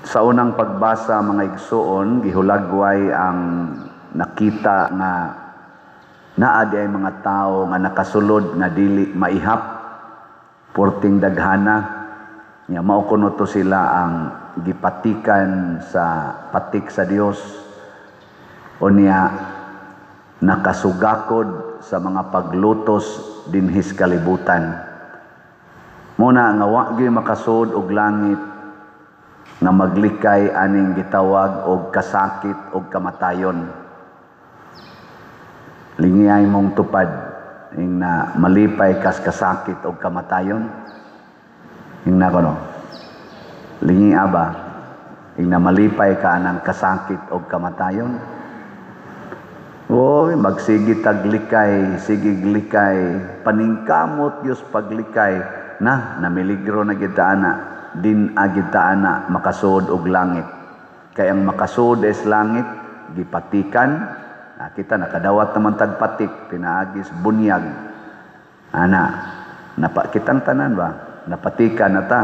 Sa unang pagbasa, mga igsuon, gihulagway ang nakita nga naa di ay mga tao nga nakasulod nga dili maihap, porting daghana nya. Mao kuno to sila ang gipatikan sa patik sa Dios. Unya nakasugakod sa mga paglutos dinhis kalibutan. Muna nga wa gyud makasud og langit nga maglikay aning gitawag og kasakit og kamatayon. Lingiyay mong tupad ing na malipay kas kasakit og kamatayon. Ing na kono. Lingi aba ing na malipay ka anang kasakit og kamatayon. Oy, magsige taglikay, sige likay, paningkamot Dios paglikay na namiligro na kita ana, din agita ana makasud og langit. Kay ang makasud is langit gipatikan. Na kita nakadawat naman tagpatik pinaagis bunyag ana, napa kitang tanan ba napatikan na ta.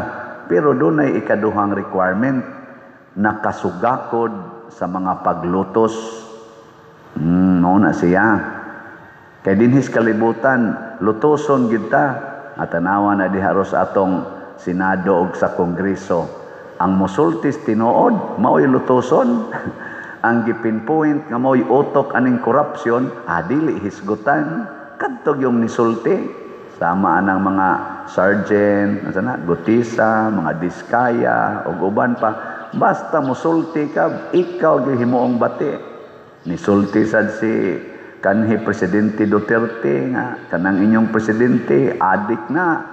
Pero dunay ikaduhang requirement, nakasugakod sa mga paglutos. Mao na siya. Kay dinhis kalibutan, lutoson gid ta. At tanawa na diha ros atong Senado og sa Kongreso. Ang musultis tinuod, mao'y lutoson. Ang gipinpoint nga mao'y utok aning korupsyon, dili hisgutan. Kadtog yung nisulti. Sama anang mga sergeant, asa na, Gutisa, mga Diskaya, ug uban pa. Basta musulti ka, ikaw gyud himuong bati. Nisulti sad si kanhi Presidente Duterte nga kanang inyong presidente adik na,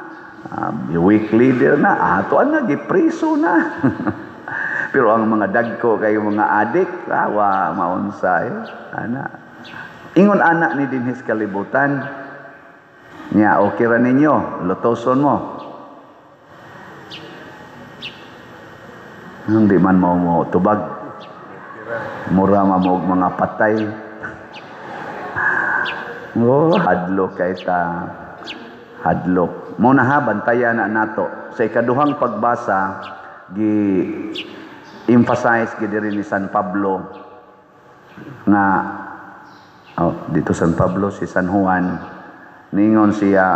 weak leader na, ato na gipreso na. Pero ang mga dagko kay mga adik, awa maunsay ana. Ingon ana ni dinhis kalibutan nya, okay ra ninyo, lutoson mo. Hindi man mo mo tubag. Mura mamog mga patay. Oh, hadlok kay ta. Hadlok. Muna ha, bantayan na nato. Sa ikaduhang pagbasa, gi emphasize gi diri ni San Pablo nga oh, dito San Pablo si San Juan, ningon siya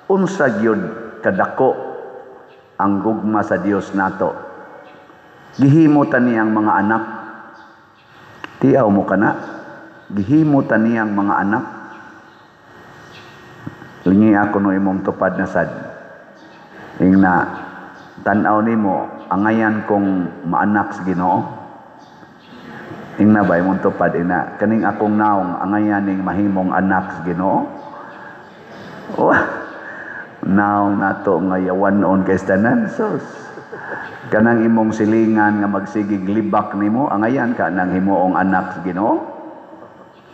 unsa gyud kadako ang gugma sa Dios nato. Gihimo ta niyang mga anak. Tiaw mo kana. Gihimo ta niyang mga anak. Lingi ako no imong tupad na sad. Ing na tan-aw nimo angayan kong maanak sa Ginoo. Ing na ba imong tupad ina kaning akong naong angayan ning mahimong anak sa Ginoo. Oh, naong nato nga yawanon kay tanan sus. Kanang imong silingan nga magsigig libak nimo angayan ka nang himuong anak sa Ginoo.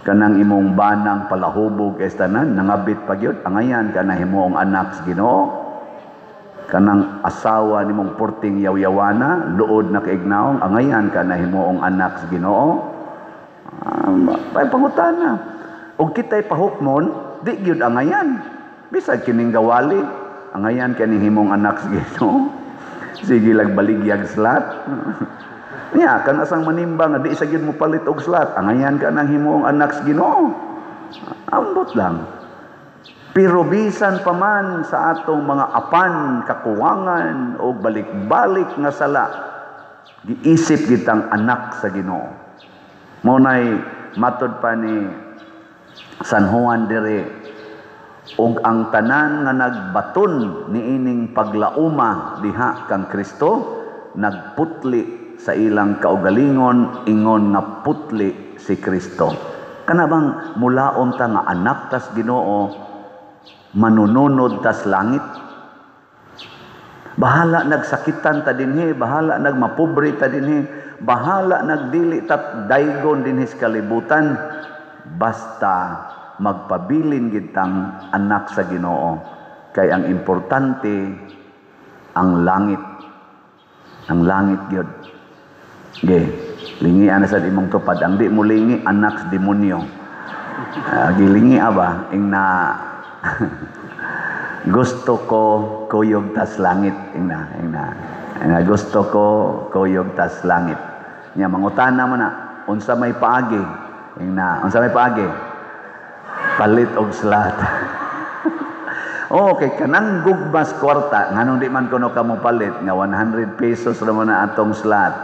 Kanang imong banang palahubog kay tanan nangabit pa gyud angayan ka na himuong anak sa Ginoo. Kanang asawa nimong porting yaw-yawana luod na kaignaong angayan ka na himuong anak sa Ginoo. Pay pangutana. Og kitay pahukmon di gyud angayan. Bisag kining gawali angayan ka ning himong anak sa Ginoo. Sige lag baligyag slat. Nya kan asang manimbang nga di sa gyud mo palit og slat, angayan ka nang himuong anak sa Ginoo. Ambot lang. Pero bisan pa man sa atong mga apan, kakuwangan o balik-balik nga sala, giisip gitang anak sa Ginoo. Mao nay matod pa ni San Juan dire, og ang tanan nga nagbaton niining paglauma diha kang Kristo nagputli sa ilang kaugalingon ingon nga putli si Kristo. Kana bang mulaon ta nga anak tas Ginoo, manununod tas langit? Bahala nagsakitan ta dinhi, bahala nagmapobre ta dinhi, bahala nagdili ta daygon dinhi sa kalibutan, basta magpabilin gitang anak sa Ginoo. Kay ang importante ang langit. Ang langit gyud. Ge, lingi ana sa imong tupad. Ang di mo lingi anak sa demonyo. Gilingi aba ing na gusto ko kuyog tas langit ing na ing na. Nga gusto ko kuyog tas langit. Nya mangutana man na, unsa may paagi? Ingna, unsa may paagi? Palit og slot. Okay, kanang gugmas kwarta, nganong di man kuno kamo palit nga 100 pesos ra man na atong slot?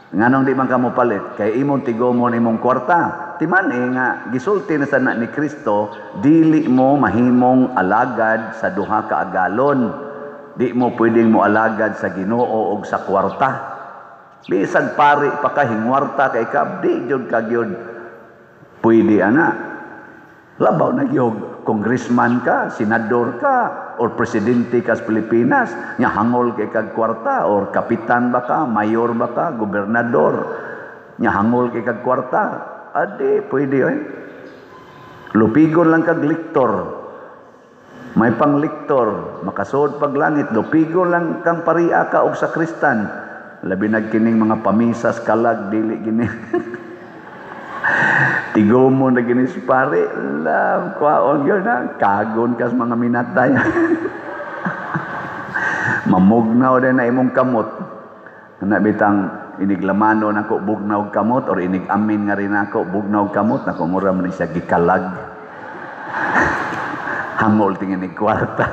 Nganong di man kamo palit? Kay imong tigomon imong kwarta. Timan eh nga gisulti na sana ni Kristo, dili mo mahimong alagad sa duha ka agalon. Di mo pwedeng mo alagad sa Ginoo og sa kwarta. Bisag pari pa ka, hingwarta kay ka, di jud ka gyud pwede ana. Labaw na gyud congressman ka, senador ka, or presidente ka sa Pilipinas, nya hangol kay kag kwarta, or kapitan ba ka, mayor ba ka, gobernador, nya hangol kay kag kwarta, adi pwede oy. Lupigon lang kag liktor. May pang liktor, makasuod pag langit, lupigon lang kang paria ka og sakristan. Labi na kining mga pamisas kalag dili gini. Tigo mo na gini si pare, love, kwaon yun na, kagon kas mga minatay. Mamugnaw din na imong kamot. Na bitang iniglamano nako bugnaw kamot or inigamin nga rin ako bugnaw kamot nako, mura man siya gikalag. Hangol tingin ni kwarta.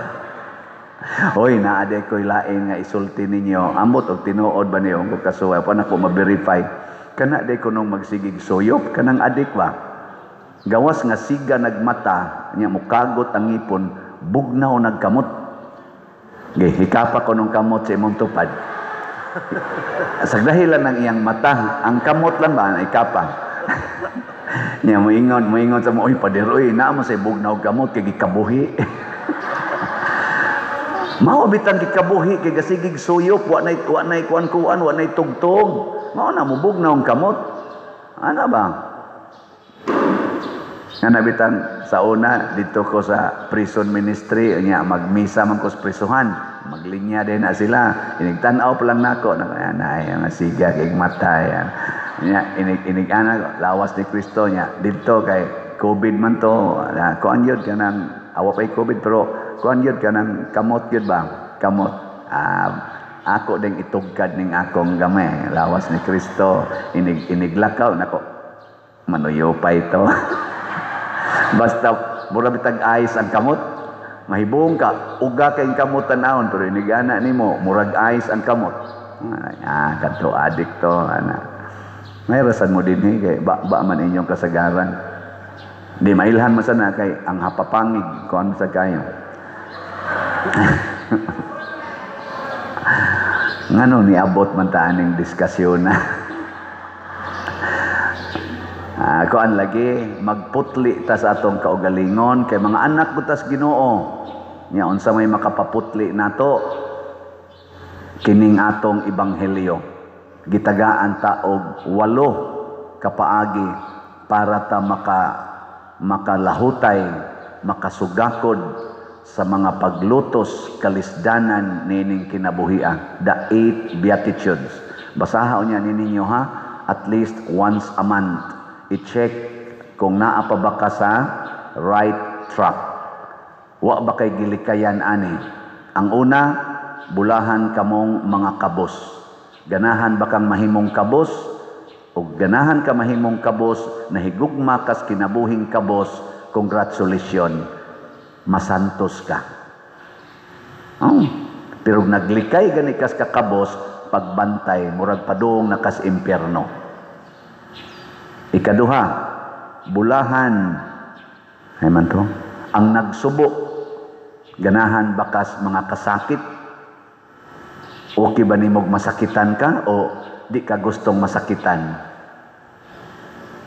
Hoy, naa diay ko'y lain nga isulti ninyo. Ambot og tinuod ba niyo kung kasuway pa nako ma-verify. Kana day kunong magsigig suyop kanang adik ba? Gawas nga siga nagmata nya mukagot ang ngipon, bugnaw nagkamot. Ge, hikapa ko nung kamot sa imong tupad. Sa dahilan ng iyang mata, ang kamot lang ba ikapa. Nya moingon sa mo, "Oy pader oy, naa mo sa bugnaw kamot kay gikabuhi." Mao bitang gikabuhi kay gasigig suyop, wa nay kuan-kuan, wa nay tugtog. Mao na mubugnaw ang kamot. Ana ba? Nga nabitan sa una dito ko sa prison ministry nya magmisa man ko sa prisuhan, maglinya din na sila, inigtan-aw pa lang nako na ay nga siga kay mata yan nya inig inig ana lawas ni Kristo. Nya didto kay COVID man to na, kuan yun kanang awa pay COVID pero kuan yun kanang kamot yun ba kamot, ako ding itugkad ning akong gamay lawas ni Kristo, inig iniglakaw nako, manuyo pa ito. Basta mura bitag ice ang kamot, mahibong ka, uga kay kamot tanawon, pero inigana nimo murag ice ang kamot. Ah, kadto adik to ana. May rasan mo dinhi kay ba, ba man inyong kasagaran. Di mailhan man sana kay ang hapapangig kuan sa kayo. Ngano niabot man ta aning diskusyon na? Kuan lagi magputli ta sa atong kaugalingon kay mga anak butas Ginoo. Nya unsa may makapaputli nato? Kining atong ebanghelyo. Gitagaan ta og 8 kapaagi para ta makalahutay, makasugakod sa mga paglutos kalisdanan nining kinabuhia. The 8 Beatitudes. Basaha unya ninyo ha, at least once a month. I-check kung naa pa ba ka sa right track. Wa ba kay gilikayan ani? Ang una, bulahan kamong mga kabos. Ganahan ba kang mahimong kabos? O ganahan ka mahimong kabos, nahigugma kas kinabuhing kabos, congratulations, masantos ka. Oh, pero naglikay gani kas kakabos, pagbantay, murag padung na kas impyerno. Ikaduha, bulahan ay man to, ang nagsubo. Ganahan bakas mga kasakit? Okay ba nimog masakitan ka o di ka gustong masakitan?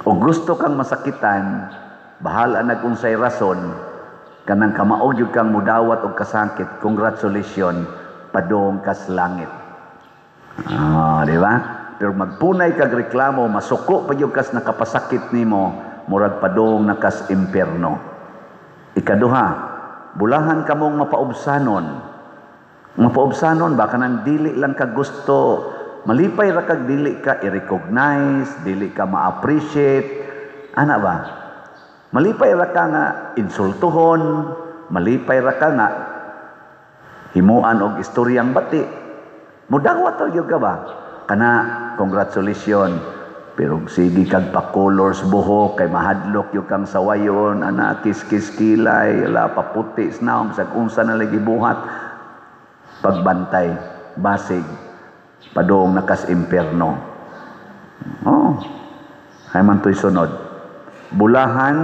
O gusto kang masakitan, bahala na kung say rason, kanang kamaog yun kang mudawat og kasakit, congratulations, padung kas langit. Ah, di ba? Pero magpunay kag reklamo, masuko pa gyud kas nakapasakit nimo, murag padung nakas impierno. Ikaduha, bulahan kamong mapaubsanon. Mapaubsanon ba kanang dili lang ka gusto, malipay ra kag dili ka i-recognize, dili ka ma-appreciate, ana ba? Malipay ra ka nga insultuhon, malipay ra ka nga himuan og istoryang bati. Mudawat gyud ka ba? Kana congratulations. Pero sige kag pa-colors buhok kay mahadlok gyud kang sawayon, ana kiskis kilay, ala paputi sa bisag unsa na lagi buhat. Pagbantay, basig, padung nakas impierno. Oh. Hay man to'y sunod. Bulahan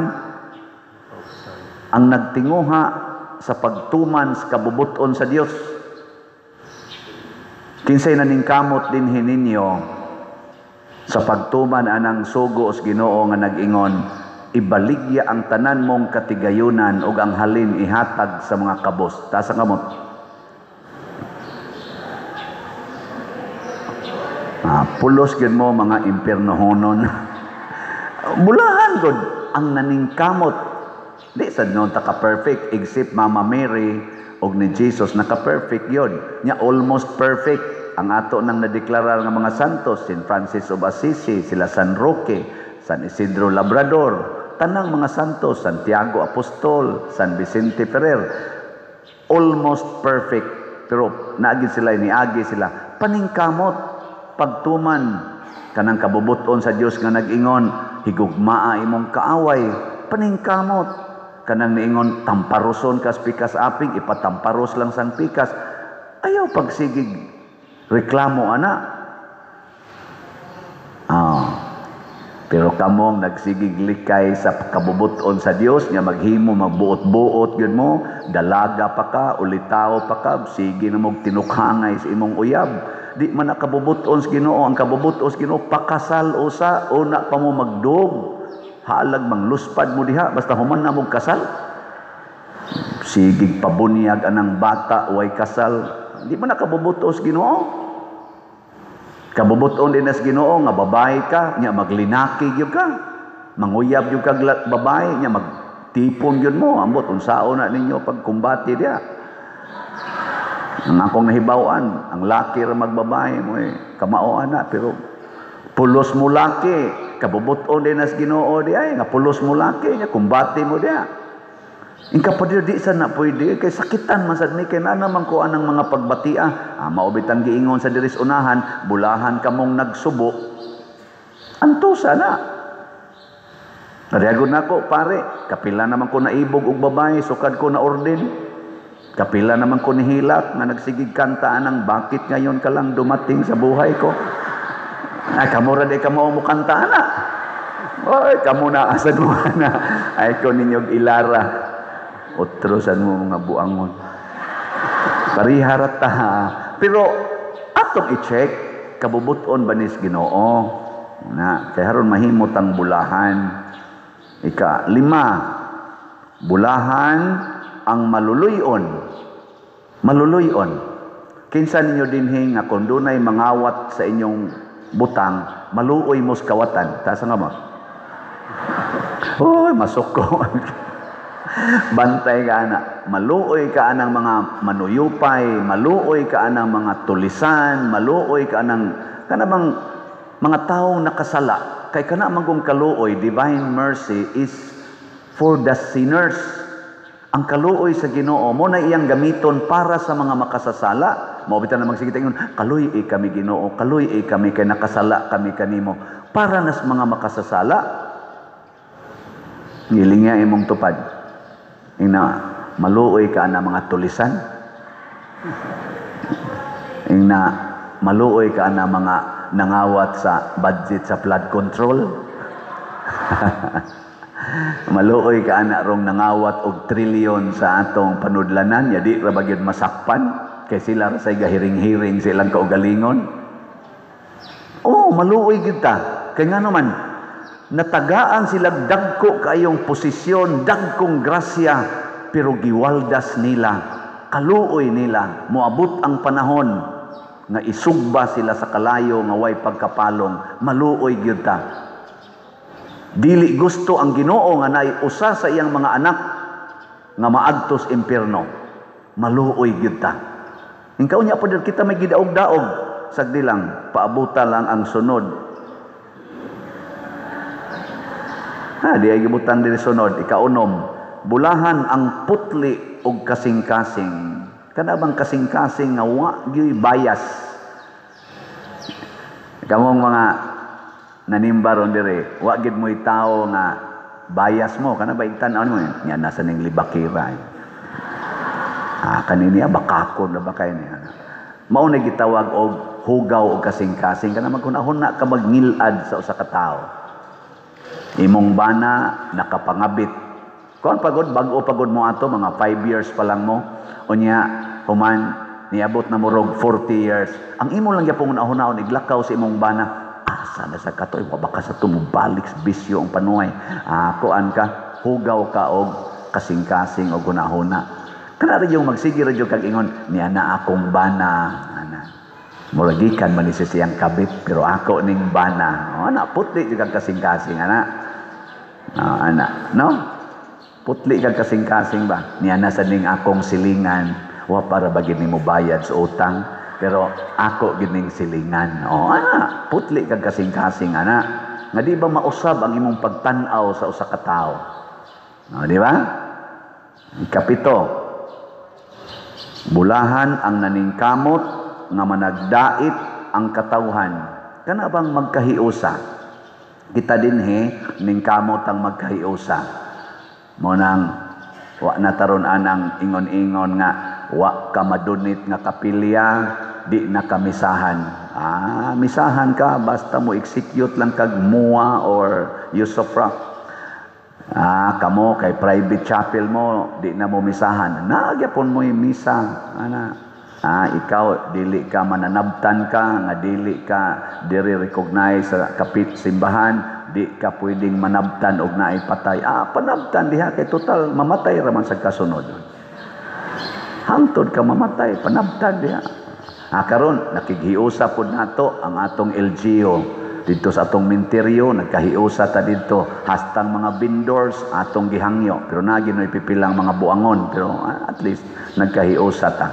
ang nagtinguha sa pagtuman sa kabubuton sa Dios. Kinsay naningkamot dinhi ninyo sa pagtuman anang sugo sa Ginoo nga nag-ingon, ibaligya ang tanan mong katigayunan ug ang halin ihatag sa mga kabos. Taas ang kamot. Pulos gyud mo mga impiernohonon. Bulahan gud ang naningkamot. Di sad noon ta ka perfect except Mama Mary og ni Jesus naka-perfect yun. Nya almost perfect ang ato nang nadeklarar nga mga santos, Saint Francis of Assisi, sila San Roque, San Isidro Labrador, tanang mga santos, Santiago Apostol, San Vicente Ferrer, almost perfect. Pero naagi sila, niagi sila paningkamot pagtuman kanang kabubuton sa Dios nga nag-ingon, higugmaa imong kaaway, paningkamot kanang niingon tamparoson kas pikas aping, ipatamparos lang sang pikas. Ayaw pagsigig reklamo ana. Pero kamong nagsigig likay sa kabubuton sa Dios nga maghimo magbuot-buot gyud mo, dalaga pa ka, ulitaw pa ka, sige na mog tinukhangay sa imong uyab. Di man nakabubuton sa Ginoo. Ang kabubuton sa Ginoo pakasal usa, una pa mo magdog. Halag mangluspad mo diha basta human na mog kasal. Sigig pabunyag anang bata way kasal. Di man nakabubuton sa Ginoo. Kabubuton din sa Ginoo nga babae ka, nya maglinaki gyud ka. Manguyab gyud ka babae, nya magtipon gyud mo. Ambot unsaon na ninyo pagkumbati diha. Ang akong nahibaw-an, ang laki ra magbabae mo kamao ana, pero pulos mo laki, kabubuton din sa Ginoo di ay nga pulos mo laki, nya kumbati mo diha. Ingka pa di sa na pwede kay sakitan man sad ni kay naa naman ko anang mga pagbatia. Mao bitang giingon sa diris unahan, bulahan kamong nagsubo. Antusa na. Nariagon nako pare, kapila naman ko naibog og babae sukad ko na orden. Kapila naman ko nihilak nga nagsigig kanta anang bakit ngayon ka lang dumating sa buhay ko. Ay kamo ra di kamo mo kanta ana. Oy kamo na asa mo na. Ay ko ninyog ilara. Otro san mo mga buangon. Pariharat ta. Pero atong i-check kabubuton ba nis Ginoo? Na kay haron mahimot ang bulahan. Ika lima, bulahan ang maluluyon. Maluluyon. Kinsa ninyo dinhi nga kung dunay mangawat sa inyong butang, maluoy mos kawatan. Taas nga mo. Oy, masuko. Bantay ka ana, maluoy ka anang mga manuyupay, maluoy ka anang mga tulisan, maluoy ka anang kanabang mga taong nakasala. Kay kana man kung kaluoy, divine mercy is for the sinners. Ang kaluoy sa Ginoo mo na iyang gamiton para sa mga makasasala. Mao bitan na magsigit ingon, kaluy-i kami Ginoo, kaluy-i kami kay nakasala kami kanimo. Para nas mga makasasala. Giling imong tupad. Ina maluoy ka na mga tulisan. Ina maluoy ka na mga nangawat sa budget sa flood control. Maluoy ka ana rong nangawat og trilyon sa atong panudlanan, ya di ra ba gyud masakpan kay sila ra say gahiring-hiring sa ilang kaugalingon. Oh, maluoy gyud ta. Kay ngano man natagaan sila dagko kayong posisyon, dagkong grasya, pero giwaldas nila, kaluoy nila, moabot ang panahon nga isugba sila sa kalayo nga way pagkapalong. Maluoy gyud ta. Dili gusto ang Ginoo nga naay usa sa iyang mga anak nga maadtos impierno. Maluoy gyud ta. Ingkaw niya pa kita may gidaog-daog, sagdi lang paabuta lang ang sunod. Ha, di ay gibutan diri sunod, ikaunom, bulahan ang putli og kasing-kasing. Kana bang kasing-kasing nga wa gyuy bias. Kamong mga nanimba ron dire, wa gid mo'y tao nga bias mo kana ba, igtan-aw nimo nya nasa ning libakira. Eh. Ah, kanini bakakon na ba kay ni? Mao na gitawag og hugaw og kasing-kasing, kana maghuna-huna ka, magngilad sa usa ka tawo. Imong bana nakapangabit. Kuan pagod, bag-o pagod mo ato, mga 5 years pa lang mo. Unya human niabot na murog 40 years. Ang imo lang gyapon hunahunahon iglakaw sa imong bana. Asa na sa katoy, wa baka sa tumubalik sa bisyo ang panuay. Ah, kuan ka, hugaw ka og kasing-kasing og hunahuna. Kana ra yung magsige ra jud kag ingon, niya na akong bana. Ana. Murag gikan man ni siyang kabit, pero ako ning bana. Oh, ana, putli jud kag kasing-kasing ana. Oh, ana, no? Putli kag kasing-kasing ba? Niya na sa ning akong silingan, wa para ba gid nimo bayad sa utang, pero ako gid ning silingan. Oh, ana, putli kag kasing-kasing ana. Nga di ba mausab ang imong pagtan-aw sa usa ka tawo? Oh, di ba? Ikapito, bulahan ang naningkamot nga managdait ang katawhan. Kana bang magkahiusa? Kita dinhi ningkamot ang magkahiusa. Mo nang wa na taron anang ingon-ingon nga wa ka madunit nga kapilya, di na kamisahan. Ah, misahan ka basta mo execute lang kag mua or usufruct. Ah, kamo kay private chapel mo, di na mo misahan. Nagyapon mo yung misa. Ana. Ah, ikaw dili ka mananabtan ka nga dili ka diri recognize sa kapit simbahan, di ka pwedeng manabtan og naay patay. Ah, panabtan diha kay total mamatay ra man sa kasunod. Hangtod ka mamatay, panabtan diha. Ah, karon nakighiusa pud nato ang atong LGU dito sa atong minteryo, nagkahiusa ta dito hastang mga vendors atong gihangyo, pero nagi no ipipilang mga buangon, pero at least nagkahiusa ta.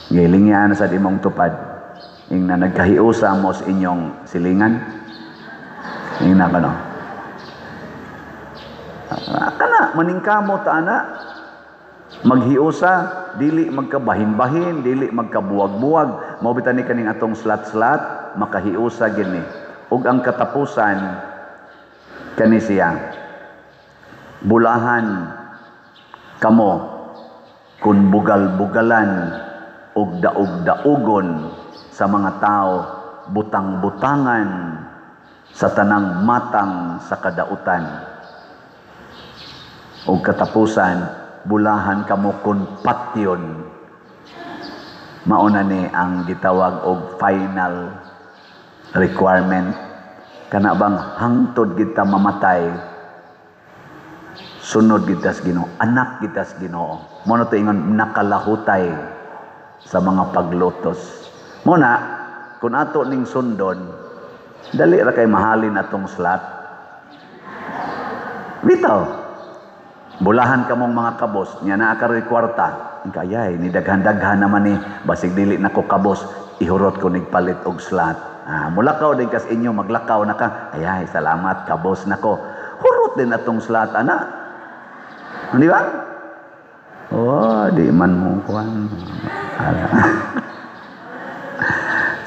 Gilingyan sa imong tupad, ingna nagkahiusa mo sa inyong silingan, ingna kano, kana maningkamot ta ana maghiusa, dili magkabahin-bahin, dili magkabuwag-buwag. Mao bitan ni kaning atong slat-slat, makahiusa gini. Ug ang katapusan kani siya, bulahan kamo kun bugal-bugalan ug daog-daugon sa mga tao, butang-butangan sa tanang matang sa kadautan. Ug katapusan, bulahan kamo kun patyon. Mauna ni ang gitawag og final requirement, kana bang hangtod kita mamatay, sunod kita sa Ginoo, anak kita sa Ginoo. Mo na to ingon nakalahutay sa mga paglutos. Mo na kung ato ning sundon, dali ra kay mahalin atong slot. Bitaw. Bulahan kamong mga kabos, nya naa karoy kwarta. Kayay ni daghan-daghan naman ni, basig dili nako kabos, ihurot ko nigpalit og slot. Ah, mulakaw din kas inyo, maglakaw na ka. Ayay, salamat, kabos nako. Hurot din atong slot, ana. Di ba? Oh, di man mo kuan.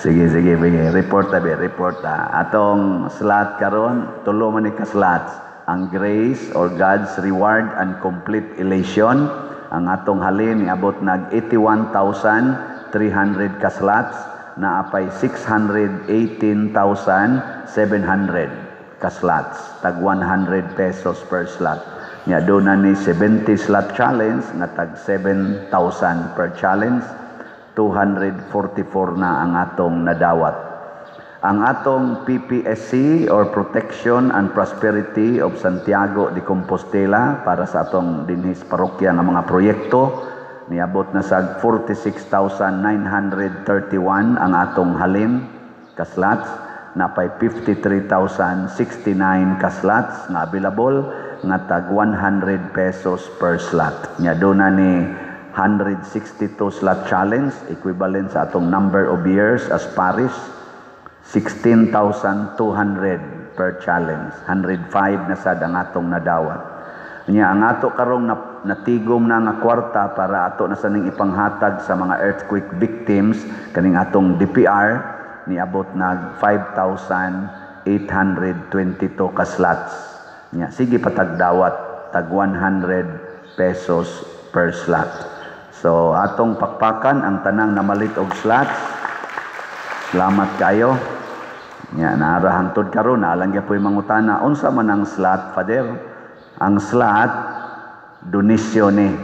Sige, sige, sige. Report ta, be, report ta. Atong slot karon, tulo man ni ka slots. Ang grace or God's reward and complete elation. Ang atong halin niabot nag 81,300 ka slots, naapay 618,700 ka slots, tag 100 pesos per slot. Nya do na ni 70 slot challenge nga tag 7,000 per challenge, 244 na ang atong nadawat. Ang atong PPSC or Protection and Prosperity of Santiago de Compostela para sa atong dinhis parokya nga mga proyekto, niabot na sa 46,931 ang atong halin ka slots, napay 53,069 ka slots nga available nga tag 100 pesos per slot. Nya do na ni 162 slot challenge, equivalent sa atong number of years as parish, 16,200 per challenge. 105 na sad ang atong nadawat. Nya ang ato karong natigom na nga kwarta para ato na sa ning ipanghatag sa mga earthquake victims kaning atong DPR, Niabot nag 5,822 ka slots. Nya sige patagdawat tag 100 pesos per slot. So atong pakpakan ang tanang namalit og slots. Salamat kayo. Nya naara hangtod karon naa lang gyapoy mangutana, "Unsa man ang slot, Father?" Ang slot, donation ni.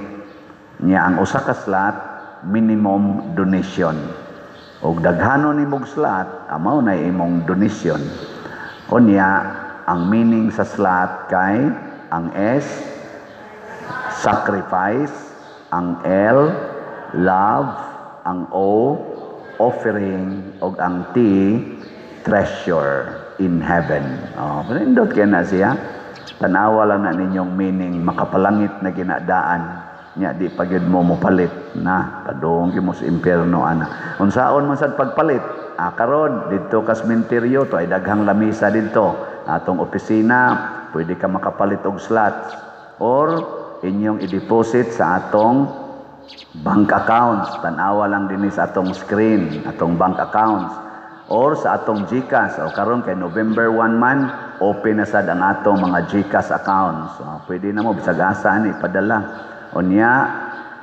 Nya ang usa ka slot, minimum donation. Og daghanon nimog slot, mao na imong donation. Unya ang meaning sa slot kay ang S, sacrifice, ang L, love, ang O, offering, ug ang T, treasure in heaven. Oh, nindot kay na siya. Tanawa lang na ninyong meaning, makapalangit na ginadaan. Nya di pa gyud mo mopalit na padung gyud mo sa impyerno ana. Unsaon man sad pagpalit? Ah, karon didto ka sementeryo to ay daghang lamisa didto. Atong opisina, pwede ka makapalit og slots or inyong i-deposit sa atong bank accounts. Tanawa lang dinhi sa atong screen, atong bank accounts or sa atong GCash. O karon kay November 1 man, open na sad ang atong mga GCash accounts. So, pwede na mo bisag asa ani padala. Unya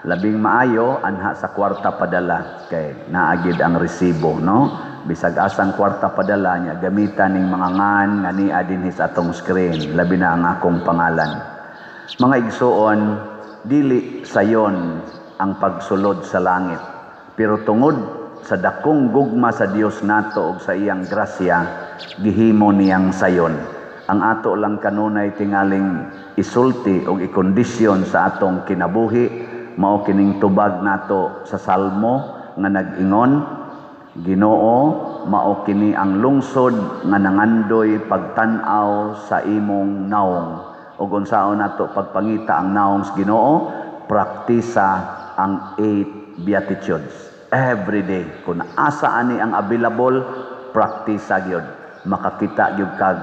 labing maayo anha sa kwarta padala kay naagid ang resibo, no? Bisag asang kwarta padala niya, gamitan ning mga ngan nga nia dinhi sa atong screen, labi na ang akong pangalan. Mga igsuon, dili sayon ang pagsulod sa langit. Pero tungod sa dakong gugma sa Dios nato ug sa iyang grasya, gihimo niyang sayon. Ang ato lang kanunay tingaling isulti og ikondisyon sa atong kinabuhi mao kining tubag nato sa Salmo nga nag-ingon, "Ginoo, mao kini ang lungsod nga nangandoy pagtan-aw sa imong naong." Ug unsaon nato pagpangita ang naong sa Ginoo? Praktisa ang eight beatitudes every day. Kung asa ani ang available, praktisa gyud. Makakita gyud kag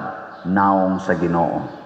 naong sa Ginoo.